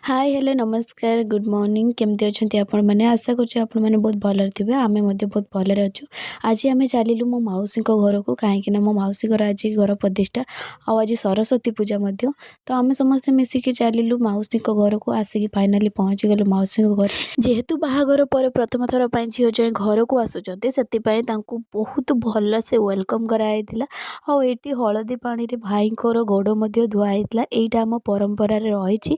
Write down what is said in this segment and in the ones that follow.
ହାଏ, hello, ନମସ୍କାର, good morning. କେମିତି ଅଛନ୍ତି ଆପଣମାନେ? ଆଶା କରୁଛି ଆପଣମାନେ ବହୁତ ଭଲରେ ଥିବେ। ଆମେ ମଧ୍ୟ ବହୁତ ଭଲରେ ଅଛୁ। ଆଜି ଆମେ ଚାଲିଲୁ ମୋ ମାଉସୀଙ୍କ ଘରକୁ, କାହିଁକିନା ମୋ ମାଉସୀଙ୍କର ଆଜି ଘର ପ୍ରତିଷ୍ଠା ଆଉ ଆଜି ସରସ୍ୱତୀ ପୂଜା ମଧ୍ୟ। ତ ଆମେ ସମସ୍ତେ ମିଶିକି ଚାଲିଲୁ ମାଉସୀଙ୍କ ଘରକୁ। ଆସିକି ଫାଇନାଲି ପହଞ୍ଚିଗଲୁ ମାଉସୀଙ୍କ ଘରେ। ଯେହେତୁ ବାହାଘର ପରେ ପ୍ରଥମ ଥର ପାଇଁ ଝିଅ ଜ୍ୱାଇଁ ଘରକୁ ଆସୁଛନ୍ତି, ସେଥିପାଇଁ ତାଙ୍କୁ ବହୁତ ଭଲସେ welcome କରାଯାଇଥିଲା। ଆଉ ଏଇଠି ହଳଦୀ ପାଣିରେ ଭାଇଙ୍କର ଗୋଡ଼ ମଧ୍ୟ ଧୁଆ ହେଇଥିଲା। ଏଇଟା ଆମ ପରମ୍ପରାରେ ରହିଛି।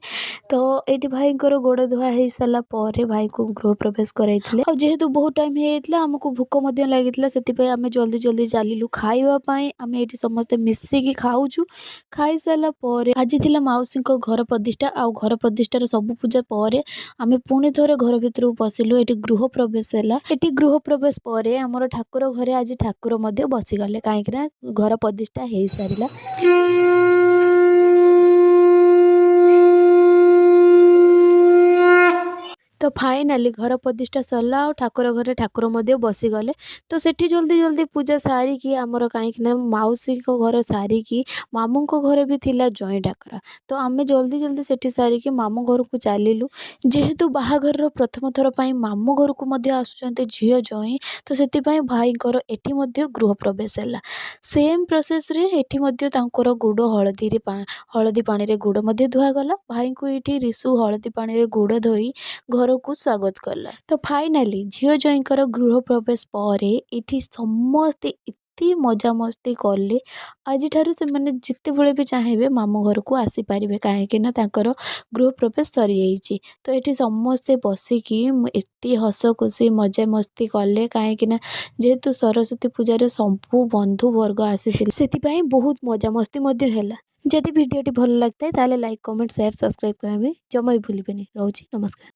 ତ ଏଇଠି ଭାଇଙ୍କର ଗୋଡ଼ ଧୁଆ ହେଇସାରିଲା ପରେ ଭାଇଙ୍କୁ ଗୃହ ପ୍ରବେଶ କରାଇଥିଲେ। ଆଉ ଯେହେତୁ ବହୁତ ଟାଇମ୍ ହେଇଯାଇଥିଲା, ଆମକୁ ଭୋକ ମଧ୍ୟ ଲାଗିଥିଲା, ସେଥିପାଇଁ ଆମେ ଜଲ୍ଦି ଜଲ୍ଦି ଚାଲିଲୁ ଖାଇବା ପାଇଁ। ଆମେ ଏଇଠି ସମସ୍ତେ ମିଶିକି ଖାଉଛୁ। ଖାଇସାରିଲା ପରେ ଆଜି ଥିଲା ମାଉସୀଙ୍କ ଘର ପ୍ରତିଷ୍ଠା। ଆଉ ଘର ପ୍ରତିଷ୍ଠାର ସବୁ ପୂଜା ପରେ ଆମେ ପୁଣି ଥରେ ଘର ଭିତରକୁ ପଶିଲୁ। ଏଠି ଗୃହ ପ୍ରବେଶ ହେଲା। ଏଠି ଗୃହ ପ୍ରବେଶ ପରେ ଆମର ଠାକୁର ଘରେ ଆଜି ଠାକୁର ମଧ୍ୟ ବସିଗଲେ, କାହିଁକିନା ଘର ପ୍ରତିଷ୍ଠା ହେଇସାରିଲା। ତ ଫାଇନାଲି ଘର ପ୍ରତିଷ୍ଠା ସରିଲା ଆଉ ଠାକୁର ଘରେ ଠାକୁର ମଧ୍ୟ ବସିଗଲେ। ତ ସେଠି ଜଲ୍ଦି ଜଲ୍ଦି ପୂଜା ସାରିକି ଆମର, କାହିଁକିନା ମାଉସୀଙ୍କ ଘର ସାରିକି ମାମୁଁଙ୍କ ଘରେ ବି ଥିଲା ଜଇଁ ଡାକରା, ତ ଆମେ ଜଲ୍ଦି ଜଲ୍ଦି ସେଠି ସାରିକି ମାମୁଁ ଘରକୁ ଚାଲିଲୁ। ଯେହେତୁ ବାହାଘରର ପ୍ରଥମ ଥର ପାଇଁ ମାମୁଁ ଘରକୁ ମଧ୍ୟ ଆସୁଛନ୍ତି ଝିଅ ଜଇଁ, ତ ସେଥିପାଇଁ ଭାଇଙ୍କର ଏଠି ମଧ୍ୟ ଗୃହ ପ୍ରବେଶ ହେଲା। ସେମ୍ ପ୍ରୋସେସ୍ରେ ଏଠି ମଧ୍ୟ ତାଙ୍କର ଗୋଡ଼ ହଳଦୀରେ, ହଳଦୀ ପାଣିରେ ଗୋଡ଼ ମଧ୍ୟ ଧୁଆଗଲା। ଭାଇଙ୍କୁ ଏଇଠି ରିସୁ ହଳଦୀ ପାଣିରେ ଗୋଡ଼ ଧୋଇ ଘରକୁ ସ୍ୱାଗତ କଲା। ତ ଫାଇନାଲି ଝିଅ ଜ୍ୱାଇଁଙ୍କର ଗୃହ ପ୍ରବେଶ ପରେ ଏଠି ସମସ୍ତେ ଏତେ ମଜାମସ୍ତି କଲେ। ଆଜିଠାରୁ ସେମାନେ ଯେତେବେଳେ ବି ଚାହିଁବେ ମାମୁଁ ଘରକୁ ଆସିପାରିବେ, କାହିଁକିନା ତାଙ୍କର ଗୃହ ପ୍ରବେଶ ସରିଯାଇଛି। ତ ଏଠି ସମସ୍ତେ ବସିକି ଏତେ ହସ ଖୁସି ମଜାମସ୍ତି କଲେ, କାହିଁକିନା ଯେହେତୁ ସରସ୍ୱତୀ ପୂଜାରେ ସବୁ ବନ୍ଧୁବର୍ଗ ଆସିଥିଲେ, ସେଥିପାଇଁ ବହୁତ ମଜାମସ୍ତି ମଧ୍ୟ ହେଲା। ଯଦି ଭିଡ଼ିଓଟି ଭଲ ଲାଗିଥାଏ, ତାହେଲେ ଲାଇକ୍, କମେଣ୍ଟ, ସେୟାର, ସବସ୍କ୍ରାଇବ୍ କରିବା ପାଇଁ ଜମା ବି ଭୁଲିବେନି। ରହୁଛି, ନମସ୍କାର।